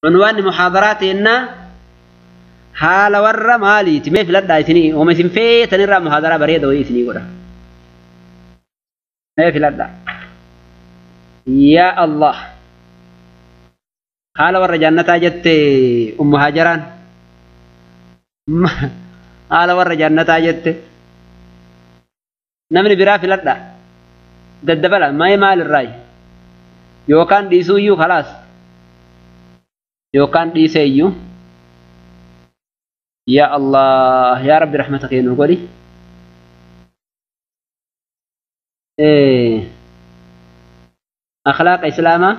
Unwaanni muhaadaraa teennaa haala warra maaliiti? Mee filadhaa isinii hooma isin feetanirraa muhaadaraa bareeda wayii isinii godha. Mee filadhaa. Yaa Allah. Haala warra jannataa jette Ummu Hajaraan. Haala warra jannataa jette. Namni biraa filadhaa. Daddabala mee maalirraayi? Yookaan dhiisuu iyyuu khalaas. Yookaan dhiisee iyyuu. Yaa Allah, yaa Rabbi rahmata kee nuu godhi. Akhlaaqa Islaamaa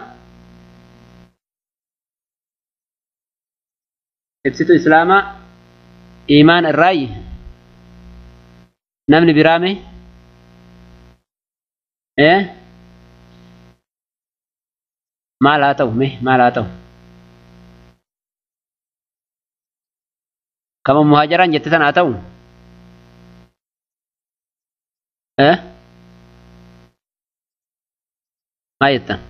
ibsitu Islaamaa iimaan irraayi namni biraa mee maal haa ta'u mee maal haa ta'u kama muhaajaraan jette sana haa ta'u maal jettan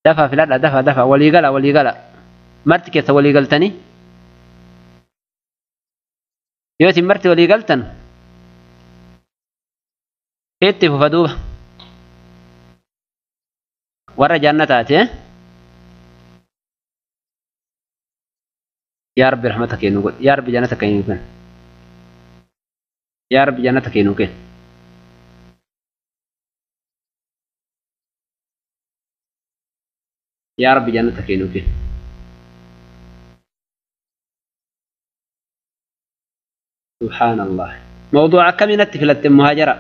dafaa filadha dafa dafa walii gala walii gala marti keessa walii galtanii yoo isin marti walii galtan itti fufa duuba warra jannataati. Yaa Rabbi rahmata kee nuu godhi. Yaa Rabbi jannata kee nuu kenni. Yaa Rabbi jannata kee nuu kenni. Yaa Rabbi jannata kee nuu kenni. Subhaanallah. Mawduuca akkamii natti filatte muhaajara?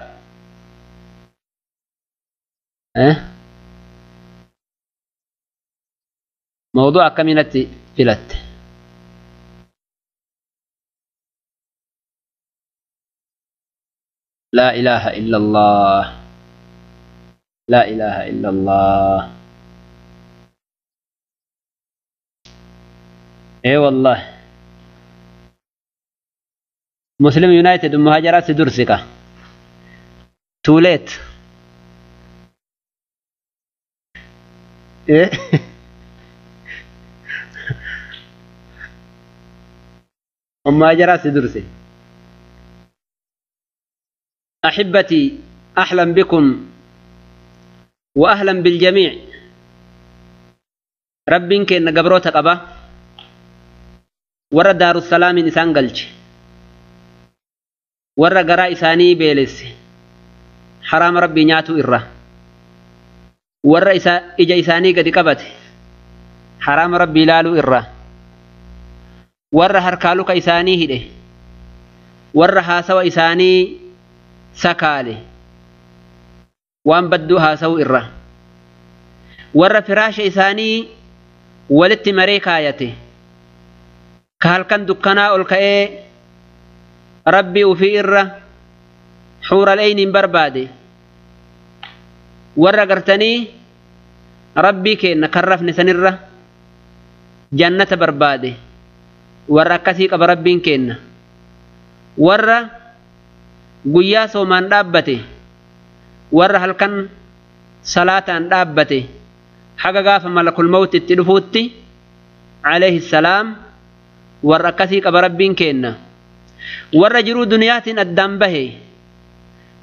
Mawduuca akkamii natti filatte? Laa ilaaha illallah. Laa ilaaha illallah. Ee wallahi. Muslim United muhaajara si dursika. Too late. Muhaajara si durse. أحبتي أهلا بكم وأهلا بالجميع. ربين كن قبروتا قبا ورا دار السلام إنسان قلج ورا قراء إساني بيلس حرام ربي نياتو إرّا ورا إجا إساني قد قبت حرام ربي لالو إرّا ورا هركالوك إساني هده ورا هاسوا إساني sakaale waan badduu haasa'u irra warra firaasha isaanii walitti maree kaayate ka halkan dukkanaa ol ka'ee rabbii ufii irra xuural eyniin barbaade warra gartanii rabbii keenna kan rafne sanirra jannata barbaade warra akkasii qaba rabbiin keenna warra guyyaa soomaan dhaabbate warra halkan salaataan dhaabbate haga gaafa malakul mawti itti dhufuutti alayhi salaam warra akkasii qaba rabbiin keenna warra jiruu duniyaatiin addaan bahe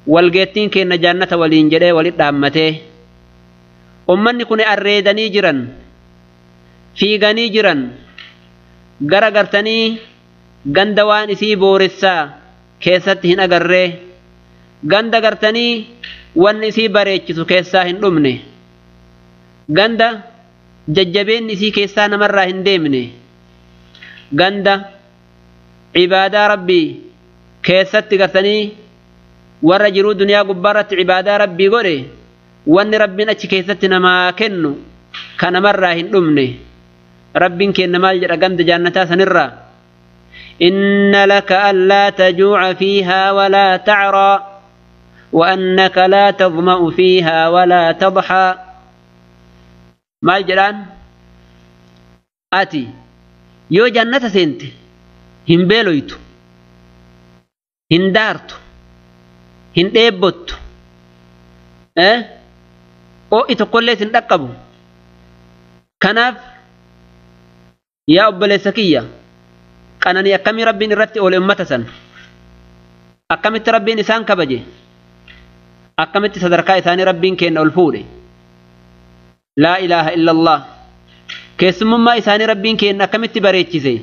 walgeettiin keenna jannata waliin jedhee walit dhaammatee ummanni kun arreedanii jiran fiiganii jiran gara gartanii ganda waan isii booressaa keessatti hin agarree ganda gartanii wanni isii bareechisu keessaa hin dhumne ganda jajjabeenni isii keessaa namarraa hin deemne ganda cibaadaa rabbii keessatti gartanii warra jiruu duniyaa gubbaarratti cibaadaa rabbii godhe wanni rabbiin achi keessatti namaa kennu ka namarraa hin dhumne rabbiin kenna maal jedha ganda jannataa sanirraa إن لك ألا تجوع فيها ولا تعرى وأنك لا تظمأ فيها ولا تضحى. ما الجلان آتي يو جنة سنت هم بيلويتو هندارتو هندبوتو أو إتقولي سندقبو Kanaaf yaa obboleessa kiyya, qananii akkamii Rabbiin irratti oole ummata san, akkamitti Rabbiin isaan kabaje, akkamitti sadarkaa isaanii Rabbiin kenna ol fuudhe. Laa ilaaha illallah. Keessummummaa isaanii Rabbiin kenna akkamitti bareechise,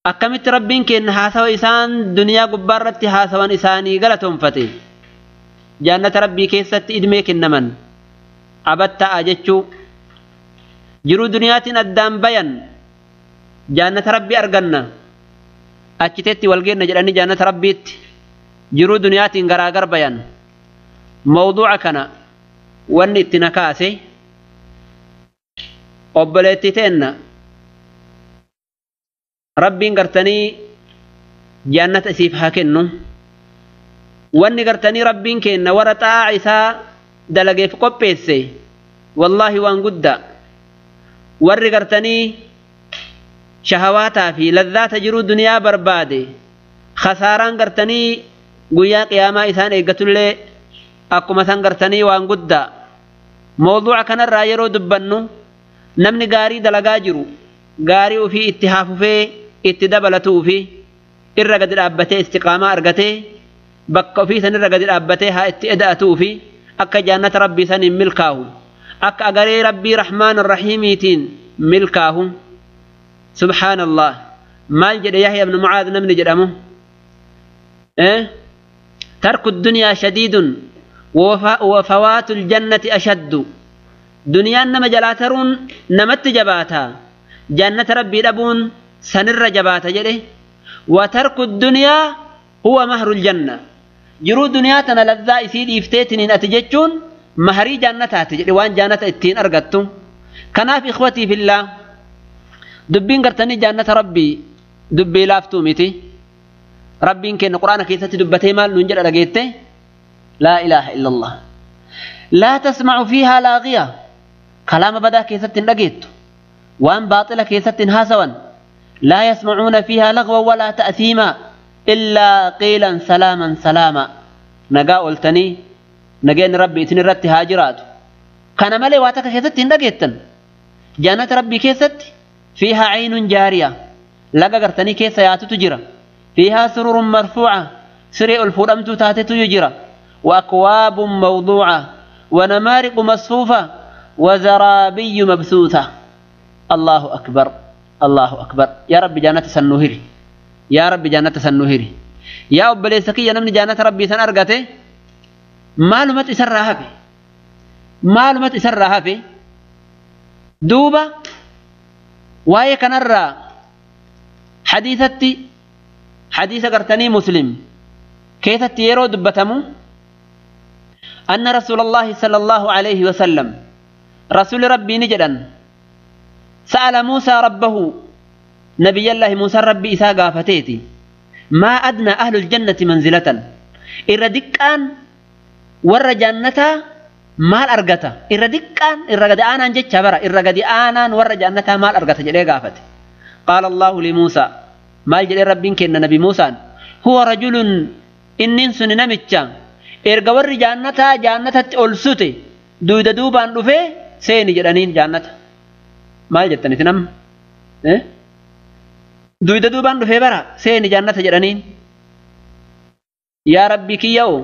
akkamitti Rabbiin kenna haasawa isaan duniyaa gubbaarratti haasawan isaanii galatoonfate. Jannata Rabbii keessatti idmee kennaman abatta'a jechuu, jiruu duniyaatiin addaan bayan, jannata Rabbii arganna, achitetti walgeenna jedhanii jannata Rabbiitti jiruu duniyaatiin garaagar bayan. Mawduuca kana wanni itti na kaase obboleettii teenna Rabbiin gartanii jannata isiif haa kennu. Wanni gartanii Rabbiin kenna warra xaa'a isaa dalageef qopheesse wallaahi waan guddaa. Warri gartanii shahawaataa fi ladhaata jiruu duniyaa barbaade khasaaraan gartanii guyyaa qiyaamaa isaan eeggatullee akkuma san gartanii waan guddaa. Mawduuca kanarraa yeroo dubbannu namni gaarii dalagaa jiru gaarii ofii itti haafufee itti dabalatuu fi irra gadi dhaabbatee istiqaamaa argatee bakka ofii san irra gadi dhaabbatee haa itti eda'atuu fi akka jannata Rabbii saniin milkaahu, akka agaree Rabbii Rahmaan Rahiimiitiin milkaahu. Subhaanallah. Maal jedhe Yahya ibn Mucaad namni jedhamu? Tarku dunyaa shadiidun wa fawaatul jannati ashaddu. Duniyaan nama jalaa taruun namatti jabaata, jannata Rabbii dhabuun sanirra jabaata jedhe. Wa tarku dunyaa huwa mahrul janna. Jiruu duniyaa tana ladhaa isii dhiifteetiniin ati jechuun maharii jannataati jedhe, waan jannata ittiin argattu. Kanaaf ikhwatii fillaa, dubbiin gartanii jannata Rabbii dubbii laaftuu miti. Rabbiin kenna Quraana keessatti dubbatee maal nuun jedha dhageette? Laa ilaaha illallah. Laa tasma'u fiihaa laagiya. Kalaama badaa keessatti hin dhageettu, waan baaxila keessatti hin haasawan. Laa yasma'uuna fiihaa lagwan walaa ta'siimaa illaa qiilan salaaman salaama. Nagaa ooltanii nageenyi Rabbi isin irratti haa jiraatu. Kana malee waa takka keessatti hin dhageettan. Jannata Rabbii keessatti fiihaa caynun jaariya, laga gartanii keessa yaatutu jira. Fiihaa sururun marfuuca, siree ol fuudhamtuu taatetu jira. Wa akwaabun mawduuca wa namaariqu masfuufa wa zaraabiyu mabsuuta. Allahu akbar, Allahu akbar. Yaa Rabbi jannata san nuu hiri, yaa Rabbi jannata san nuu hiri. Yaa obboleessa kiyya, namni jannata Rabbii san argate maalumatu isarraa hafe? Maalumatu isarraa hafe? Duuba waa'ee kanarraa hadiisatti, hadiisa gartanii Muslim keessatti yeroo dubbatamu, anna rasuulallaahi sallallahu alayhi wasallam, rasuuli Rabbii ni jedhan: sa'ala Muusaa rabbahu, nabiyyallaahi Muusaan Rabbii isaa gaafateeti, maa adnaa ahlul jannati manzilatan, irra diqqaan warra jannataa maal argata? Irra diqqaan, irra gadi aanaan jecha bara, irra gadi aanaan warra jannataa maal argata jedhee gaafate. Qaala Allahu li Muusaa, maal jedhee Rabbiin kenna nabi Muusaan? Huwa rajulun, innin suni namicha erga warri jannataa jannatatti ol sute duyda duubaan dhufee seeni jedhaniin jannata. Maal jettan isin amma? Duyda duubaan dhufee bara seeni jannata jedhaniin. Yaa Rabbi kiyya'o,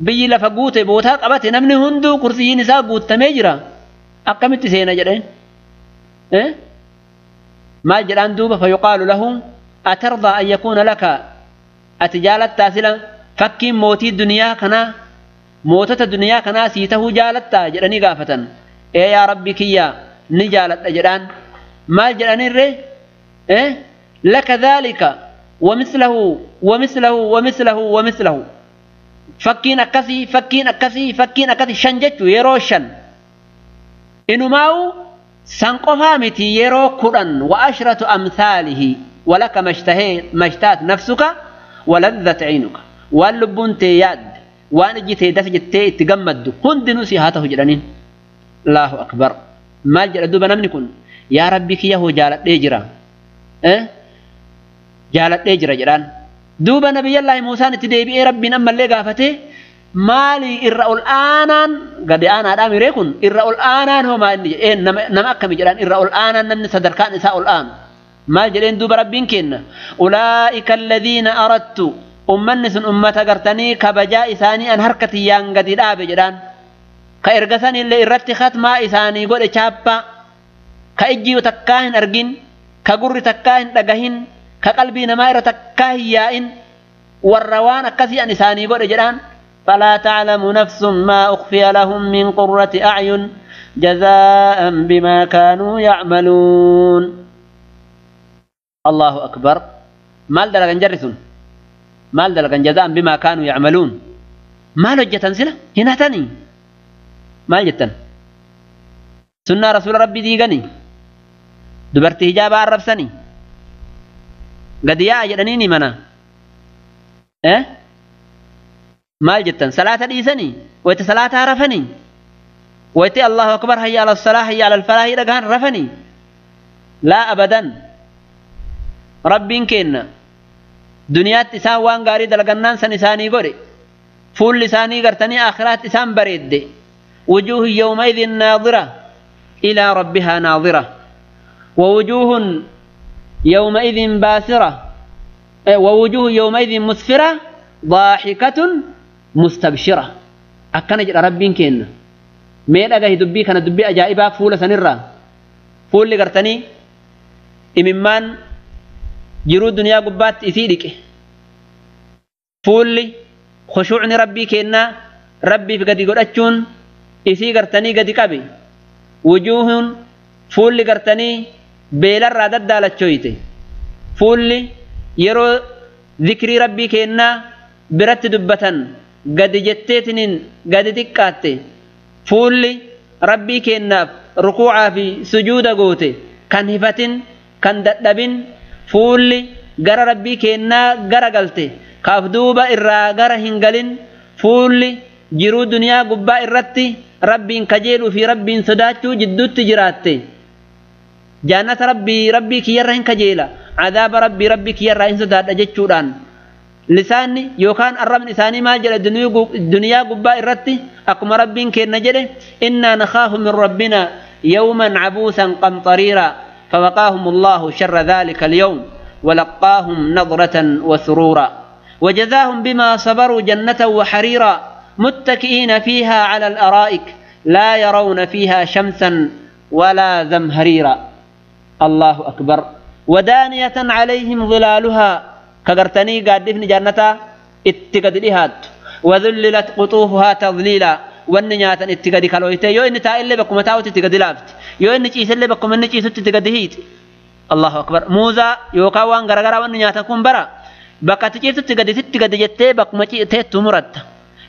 biyyi lafa guute bootaa qabate, namni hunduu kursiyyiin isaa guutamee jira, akkamitti seena jedheen? Maal jedhaan duuba? Fayuqaalu lahu atardaa an yakuuna laka, ati jaalattaa sila fakkiin mootii duniyaa kanaa, mootota duniyaa kanaa sii tahuu jaalattaa jedhanii gaafatan. Ee yaa Rabbi kiyya, ni jaaladha jedhaan. Maal jedhanirree? Laka dhaalika ومثله ومثله ومثله ومثله. Fakkiin akkasii, fakkiin akkasii, fakkiin akkasii shan jechuu, yeroo shan. Inumaa'u san qofaa miti, yeroo 10, wa ashratu amthaalihi, walaka mashtahee mashtaat nafsuka waladhat ciinuka, waan lubbuun tee yaadde, waan ijji tee das jettee itti gammaddu hundinuu si haa ta'u jedhaniin. Allahu akbar. Maal jedha duuba namni kun? Yaa Rabbi kiyya, hoo jaaladhee jira, jaaladhee jira jedhaan. Duuba nabiyyallaahi Muusaan itti deebi'ee Rabbiin ammallee gaafatee Maali irra ol aanaan gadi aanaadhaa miree kun irra ol aanaan homaa inni jedheen nama akkami jedhaan irra ol aanaan namni sadarkaan isaa ol aanu maal jedheen duuba rabbiin kenna ulaa'ika alladhiina aradtu ummanni sun ummata gartanii kabajaa isaanii an harka tiyyaan gadi dhaabe jedhaan ka erga sanillee irratti khatmaa isaanii godhe chaappaa ka ijji takkaa hin argin ka gurri takkaa hin dhagahin ka qalbii namaa irra takkaa hin yaa'in warra waan akkasii an isaanii godhe jedhaan. فلا تعلم نفس ما أخفي لهم من قرة أعين جزاء بما كانوا يعملون. الله أكبر. مال دلقان جرسون مال دلقان جزاء بما كانوا يعملون. ما لجة سلة هنا تاني مال جتن سنة رسول ربي ديغني دبرتي هجاب عرب سني قد يا أجرنيني منا إيه maal jettan salaata dhiisanii wayta salaataa rafanii wayti allahu akbar hayya ala salaa hayya ala falaahi dhagahan rafanii laa abadan. Rabbiin kenna duniyaatti isaan waan gaarii dalagannaan san isaanii godhe fuulli isaanii gartanii aakhiraatti isaan bareedde. Wujuuhun yawmaidin naadira ilaa rabbihaa naadira ووجوه يومئذ باسرة ووجوه يومئذ مسفرة ضاحكة مستبشرة. أكن جل ربين كين ميل أجاه دبي كان دبي أجائبا فول سنرة فول لقرتني إممان جرو الدنيا قبات إثيرك فول خشوعني ربي كينا ربي في قد قرأتشون إثي قرتني قد كبي وجوه فول لقرتني بيلر رادد دالتشويته فول يرو ذكري ربي كينا برت دبتن قد جتتنين قد تكاتي فولي ربي كيناف ركوعا في سجود قوتي كان هفتن كان ددبن فولي غرا ربي كينا غرا قلتي كاف دوبا إرا غرا هنغلين فولي جرو دنيا قبا إرتي ربي كجيلو في ربي صداتو جدو تجراتي جانة ربي ربي كيرهن كجيلا عذاب ربي ربي كيرهن صدات أجتشوران لساني يوكان الرب لساني ما جل الدنيا قبا إرتي أقم ربين كي نجده إنا نخاف من ربنا يوما عبوسا قمطريرا فوقاهم الله شر ذلك اليوم ولقاهم نظرة وسرورا وجزاهم بما صبروا جنة وحريرا متكئين فيها على الأرائك لا يرون فيها شمسا ولا زمهريرا. الله أكبر. ودانية عليهم ظلالها كغرتني قادفني جنتا اتقد لهات وذللت قطوفها تظليلا والنياتا اتقد كالويته يو إن تائل بكم تاوت اتقد لافت يو إن چيس اللي بكم إن چيس اتقد هيت. الله أكبر. موزا يوكاوان غرغرا والنياتا كن برا بقى تچيس اتقد اتقد جتة بكم تيت مرت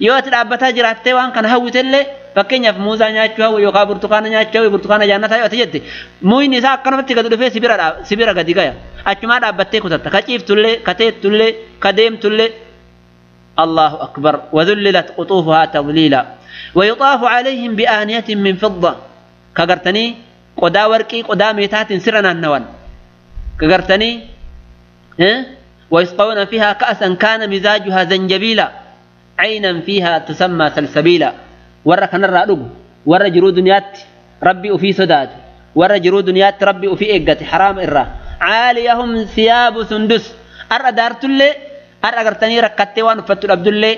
يو أتلعبتها جراتي وان كان هوت اللي fakkeenyaaf muuzaa nyaachuu hawwu yookaan burtukaana nyaachuu hawwu burtukaana jaannataa yoo ati jette muyni isaa akkanumatti gadi dhufee sibira gadi gaya achumaa dhaabbattee kutatta ka ciiftullee ka teettullee ka deemtullee. الله أكبر. وذللت قطوفها تضليلا ويطاف عليهم بآنية من فضة كغرتني قدا ورقي قدا ميتات سرنا النوان كغرتني ويسقون فيها كأسا كان مزاجها زنجبيلا عينا فيها تسمى سلسبيلا. ورا كنرا دغ ورا جرو دنيات ربي وفي سداد ورا جرو دنيات ربي وفي ايغت حرام إرا عاليهم ثياب سندس أرى دارتله أرى غرتني ركتي وان فتو عبد الله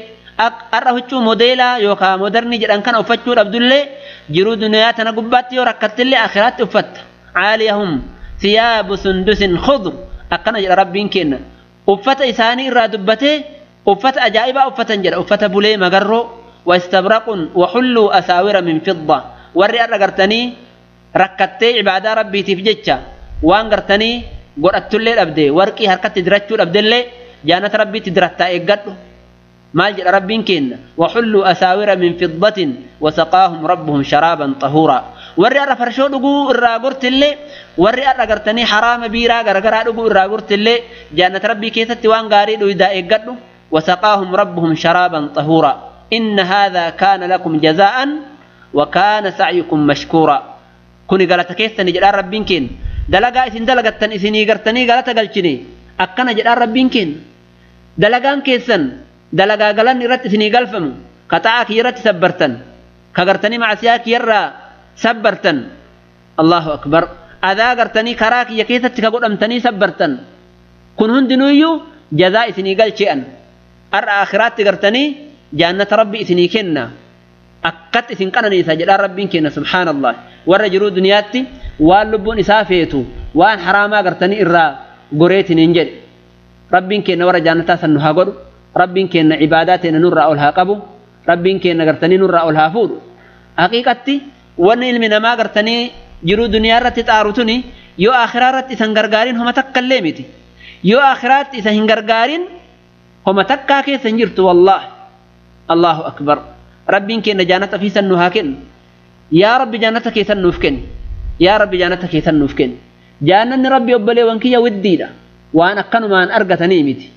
أرى هچو موديلا يوكا مودرني جدان كان فتو عبد الله جرو دنيات انا غبات يو ركتله اخرات فت عاليهم ثياب سندس خضر اكن ربين كين وفت إساني إرا دبته وفت أجائب وفت جد وفت بولي مغرو واستبرق وحلوا أساور من فضة وري أرغرتني ركتي عبادة ربي تفجتشا وان غرتني قرأت اللي أبدي ورقي هركت تدرتشو أبدي اللي جانت ربي تدرتا إيقاتو ما جل ربين كين وحلوا أساور من فضة وسقاهم ربهم شرابا طهورا وري أرى فرشو دقو الراغورت اللي وري أرغرتني حرام بيرا غرغرا دقو الراغورت اللي جانت ربي كيست وان غاري دو إذا إيقاتو وسقاهم ربهم شرابا طهورا إن هذا كان لكم جزاء وكان سعيكم مشكورا. كوني غلطة كيستني جدار ربين كين دلقا إسن دلقتن إسني غرتني غلطة قلتني أكنا جدار ربين كين دلقان كيسن دلقا غلن رت إسني غلفم Ka xa'aa kiyyarratti sabbartan, ka gartanii macsiyaa kiyyarraa sabbartan. Allahu akbar. Adaa gartanii karaa kiyya keessatti ka godhamtanii sabbartan. Kun hundinuuyyuu jazaa isinii galche'an. Har'a akhiraatti gartanii jaannata rabbi isinii kenna. Akkatti isin qananiisa jedhaan rabbiin kenna subhaanallah. Warra jiruu duniyaatti waan lubbuun isaa feetu waan haraamaa gartanii irraa goreetiniin jedhe. Rabbiin kenna warra jaannataa san nu haa godhu. Rabbiin kenna ibaadaa teena nurraa ol haa qabu. Rabbiin kenna gartanii nurraa ol haa fuudhu. Haqiiqatti wanni ilmi namaa gartanii jiruu duniyaa irratti xaaru tuni yoo akhiraa irratti isan gargaariin homa takka illee miti. Yoo akhiraatti isa hin gargaarin homa takkaa keessa hin jirtu wallahi. Allahu akbar. Rabbiin kenna jaannata fi san nu haa kennu. Yaa Rabbi jaannata keessan nuuf kenni. Yaa Rabbi jaannata keessan nuuf kenni. Jaannanni Rabbi obboleewwan kiyya widdiidha. Waan akkanumaan argatanii miti.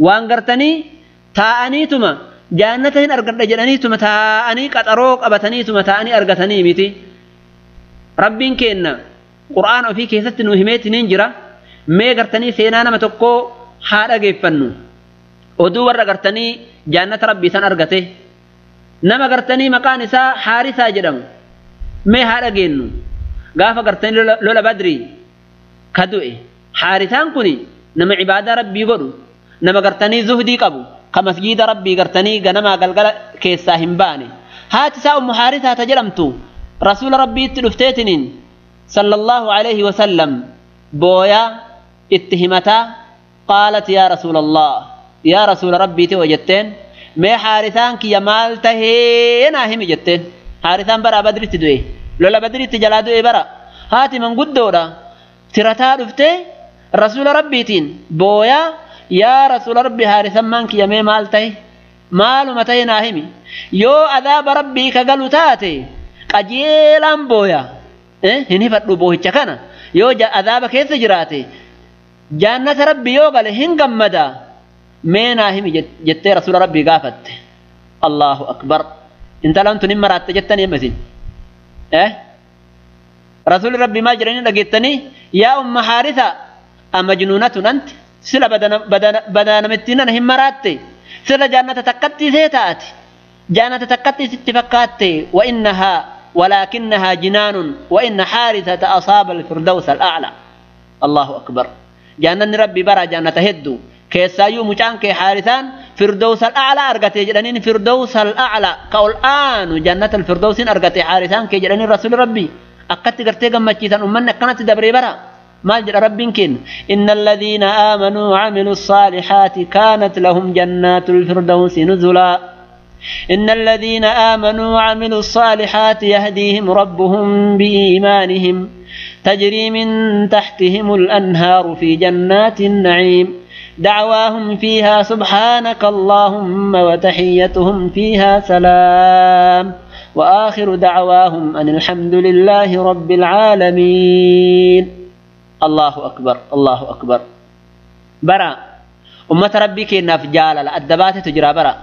Waan gartanii taa'aniituma jaannata hin argadha jedhaniituma taa'anii qaxaroo qabataniituma taa'anii argatanii miti. Rabbiin kenna Qur'aana ofii keessatti nu himeetiniin jira. Mee gartanii seenaa nama tokkoo haa dhageeffannu. Oduu warra gartanii jaannata Rabbii san argate. Nama gartanii maqaan isaa Haarisaa jedhamu. Mee haa dhageennu. Gaafa gartanii lola Badrii ka du'e. Haarisaan kuni nama ibaadaa Rabbii godhu, nama gartanii zuhdii qabu, ka masgiida Rabbii gartanii ganamaa galgala keessaa hin baane. Haati isaa Ummu Haarisaa ta jedhamtu Rasuula Rabbiitti dhufteetiniin sallallahu alayhi wasallam booyaa itti himataa qaalat yaa Rasuulallah, yaa Rasuula Rabbiiti hoo jetteen, mee Haarisaan kiyya maal tahee naa himi jetteen. Haarisaan bara Badritti du'e, lola Badritti jalaa du'e bara. Haati manguddoodha tirataa dhuftee Rasuula Rabbiitiin booyaa yaa Rasuula Rabbi Haarisaan maan kiyya mee maal tahe, maaluma tahe naa himi. Yoo adaaba Rabbii ka galu taate qajeelaan booya, hin hifadhu boohicha kana. Yoo adaaba keessa jiraate jaannata Rabbi yoo gale hin gammada, mee naa himi jettee Rasuula Rabbii gaafatte. Allahu akbar. Intalaan tun hin maraatte jettanii amma isin. Rasuulli Rabbii maal jedhanii dhageettanii? Yaa Umma Haarisa amajnuunatun anti, sila badanamittiin nana hin maraatte, sila jaannata takkatti isee taate, jaannata takkatti sitti fakkaatte. Wa innahaa walaakinnahaa jinaanun wa inna Haarisata asaaba alfirdawsa al'a'laa. Allahu akbar. Jaannanni Rabbii bara jaannata hedduu keessaayyuu mucaan kee Haarisaan firdawsa al'a'laa argate jedhaniin. Firdawsa al'a'laa ka ol aanu jaannata alfirdawsiin argate Haarisaan kee jedhaniin. Rasuulli Rabbii akkatti gartee gammachiisan. Ummanni akkanatti dabree bara. Maal jedha Rabbiin kenna? Inna alladhiina aamanuu wacamilu الصaalixaati kaanat lahum jannaatu alfirdawsi nuzulaa. إن الذين آمنوا وعملوا الصالحات يهديهم ربهم بإيمانهم تجري من تحتهم الأنهار في جنات النعيم دعواهم فيها سبحانك اللهم وتحيتهم فيها سلام وآخر دعواهم أن الحمد لله رب العالمين. الله أكبر الله أكبر. برا أمة ربي كنا في جالة الدبات تجرى برا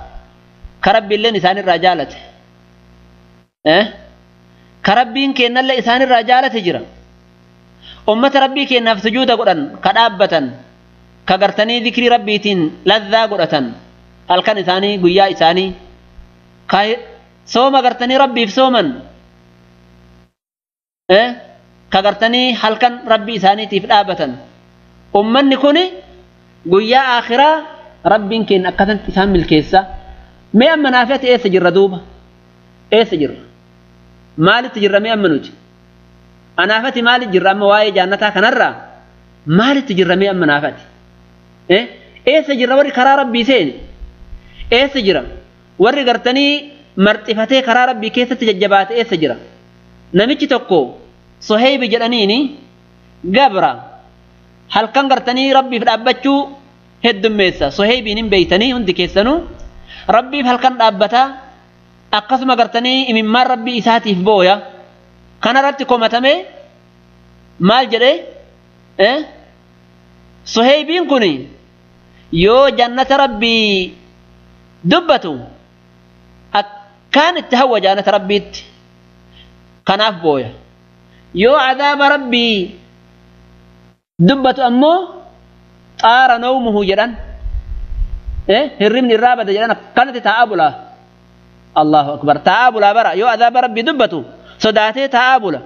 كربي اللي نسان الرجالة كربي كنا اللي إنسان الرجالة تجرى. أمة ربي كنا في سجود قرآن كدابة كقرتني ذكر ربيتين لذة قرآن هل كان إنساني قيا إنساني سوما قرتني ربي في سوما كقرتني هل كان ربي إنساني تفلابة. أمني كوني قيا آخرة ربي كنا أكثر تسام الكيسة. ما أما نافعت إيه سجر دوبة إيه سجر مالي تجر ما أما نوج أنا فاتي مالي جر أما واي جانتها كنرة مالي تجر ما أما نافعت إيه سجر وري كرا ربي سين إيه سجر وري قرتني مرتفتي كرا ربي كيسة تججبات إيه سجر. نمشي تكو صهيب جلانيني جبرة هل كان قرتني ربي في الأبتشو هدم ميسا صهيبي نم بيتني هندي كيسنو ربي هل كان أبتا أقسم قرتني مما ربي إساتي في بويا كان ربتي كومتامي مال جري صهيبين كوني يو جنة ربي دبتو كانت تهوى جنة ربي كان بويا يو عذاب ربي دبتو أمو طار نومه جران هرمني الرابة جران كانت تتعابلا Allahu akbar. Taa'aa bulaa bara yoo azaaba rabbii dubbatu sodaatee taa'aa bula.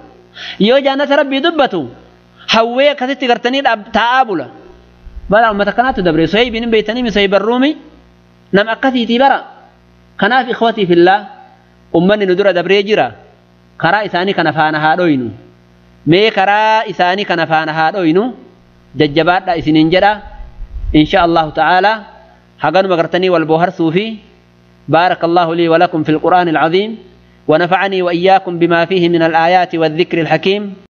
Yoo jannata rabbii dubbatu hawwee akkasitti gartanii taa'aa bula. Bara uummata kanaatu dabre Suhaybiin hin beektanii Suhayb Ruumi nama akkasiitii bara. Kanaaf ikhwatii fillaa ummanni nu dura dabree jira. Karaa isaanii kana faana haa dhoynu. Mee karaa isaanii kana faana haa dhoynu. Jajjabaadha isiniin jedha. Insha Allahu ta'ala haganuma gartanii wal booharsuu fi بارك الله لي ولكم في القرآن العظيم ونفعني وإياكم بما فيه من الآيات والذكر الحكيم.